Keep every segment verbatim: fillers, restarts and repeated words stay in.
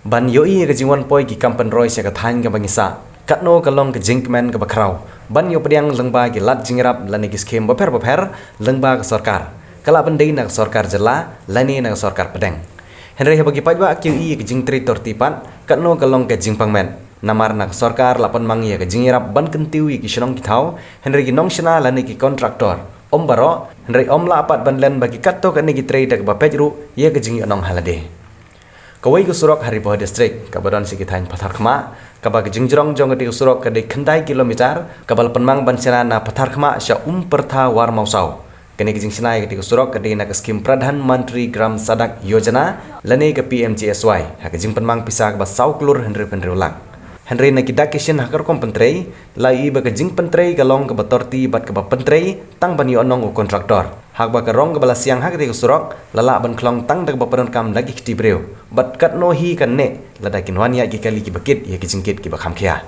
Ban ïohi ïa ka jingwan poi ki kam pynroi sha ka thaiñ kaba ngi sah, katno ka long ka jingkmen kaba khraw ban ïoh pdiang lyngba ki lad jingïarap lane ki skhim bapher bapher lyngba ka sorkar, ka lah ban dei na ka sorkar jylla lane na ka sorkar pdeng. Hynrei haba ki paidbah ki ïohi ïa ka jingtrei torti pat, katno ka long ka jingpang met. Namar na ka sorkar la pynmang ïa ka jingïarap ban kyntiew ïa ki shnong ki thaw, hynrei ki nongshna lane ki kontraktor ym baroh, hynrei ym lah pat ban len ba ki katto katne ki trei da kaba peit ruh ïa ka jingïohnong ha lade. Kawei ka surok ha Ri Bhoi District kaba don sha ki thaiñ Patharkhmah, kaba ka jingjrong jong katei ka surok ka dei khyndai kilometer, kaba la pynmang ban shna na Patharkhmah sha Umpertha Warmawsaw. Kane ka jingshna ïa katei ka surok ka dei na ka skhim Pradhan Mantri Gram Sadak Yojana lane ka P M G S Y, ha ka jingpynmang pisa kaba saw klur hynriew hynriew lak. Hynrei na ki dak ki shin ha ka rukom pyntrei, la ïohi ba ka jingpyntrei ka long kaba torti bad kaba pyntrei tang ban ïohnong u kontraktor. Haba ka rong kaba la siang ha katei ka surok la lah ban khlong tang da kaba pyndonkam da ki kti briew, bad katno hi kan neh lada kin wan ïaid ki kali kiba kit ïa ki jingkit kiba kham khia.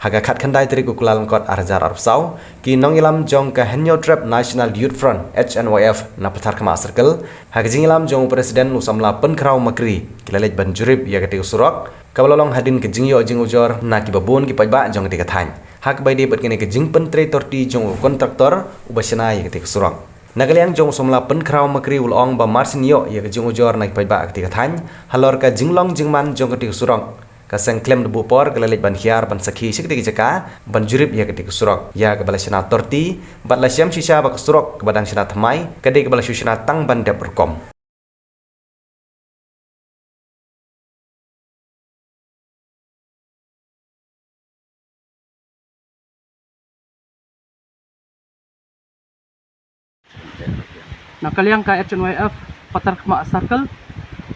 Ha ka khatkhyndai tarik u Kyllalyngkot ar hajar arphew saw, ki nongïalam jong ka Hynñiewtrep National Youth Front, H N Y F, na Patharkhmah Circle, ha ka jingïalam jong u President u samla Pynkhraw Makri, ki la leit ban jurip ïa katei ka surok kaba la long hadien ka jingïoh jingujor na kiba bun ki paidbah jong katei ka thaiñ, ha kaba ïadei bad kane ka jingpyntrei torti jong u kontraktor uba shna ïa katei ka surok. Na ka liang jong u samla Pynkhraw Makri u la ong ba mar shen ïoh ïa ka jingujor na ki paidbah katei ka thaiñ halor ka jinglong jingman jong katei ka surok, ka seng khlem da buh por ka la leit ban hiar ban sakhi sha katei ka jaka ban jurip ïa katei ka surok ïa kaba la shna torti, bad la shem shisha ba ka surok kaba dang shna thymmai ka dei kaba la shu shna tang ban dep rukom. Na ka liang ka H N Y F Patharkhmah Circle,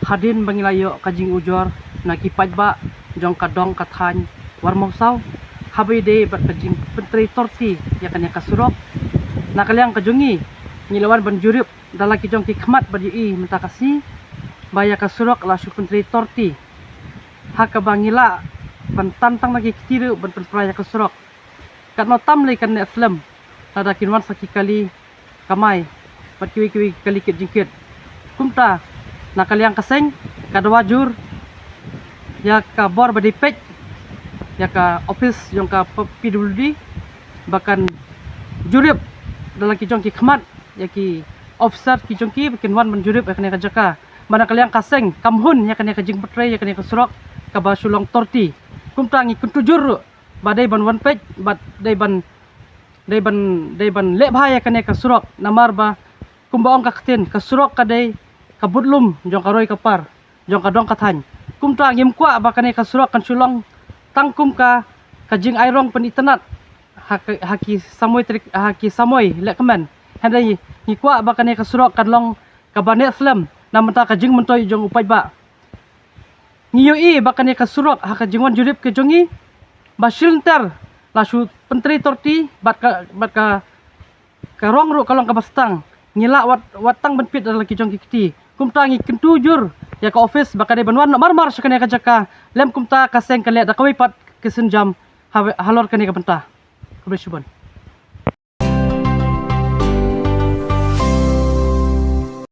hadien ba ngi la ïoh ka jingujor na ki paidbah jong ka dong ka thaiñ Warmawsaw, haba ïadei bad ka jingpyntrei torti ïa kane ka surok, na ka liang ka jong ngi, ngi la wan ban jurip da la ki jong ki khmat bad ïohi mynta ka sngi ba ïa ka surok la shu pyntrei torti, ha kaba ngi lah ban tan tang na ki kti ruh ban pynpra ïa ka surok. Katno tam lei kan neh slem lada kin wan sa ki kali kamai bad kiwei kiwei ki kali kit jingkit. Kumta na ka liang ka seng ka dawa jur ïa ka bor ba dei peit ïa ka office jong ka P W D ba kan jurip da la ki jong ki khmat ïa ki officer ki jong ki ba kin wan ban jurip ïa kane ka jaka. Ba na ka liang ka seng kam hun ïa kane ka jingpyntrei ïa kane ka surok kaba shu long torti. Kumta ngi kyntu jur ruh ba dei ban wan peit bad dei ban, dei ban, dei ban leh bha ïa kane ka surok, namar ba kumba ong ka ktien, ka surok ka dei ka budlum jong ka roi ka par jong ka dong ka thaiñ. Kumta ngim kwah ba kane ka surok kan shu long tang kum ka, ka jingai rong pynitynnad ha ka, ha ki samoi trik, ha ki samoi lehkmen. Hynrei ngi kwah ba kane ka surok kan long kaba neh slem na bynta ka jingmyntoi jong u paidbah. Ngi ïohi ba kane ka surok ha ka jingwan jurip ka jong ngi ba shilynter la shu pyntrei torti bad ka, bad ka, ka rong ruh ka long kaba stang. Ngi lah wat, wat tang ban peit da la ki jong ki kti. Kumta ngi kyntu jur ïa ka office ba ka dei ban wan noh mar mar sha kane ka jaka, lem kumta ka seng kan leh da kawei pat ka sienjam ha, halor kane ka bynta. Khublei shibun.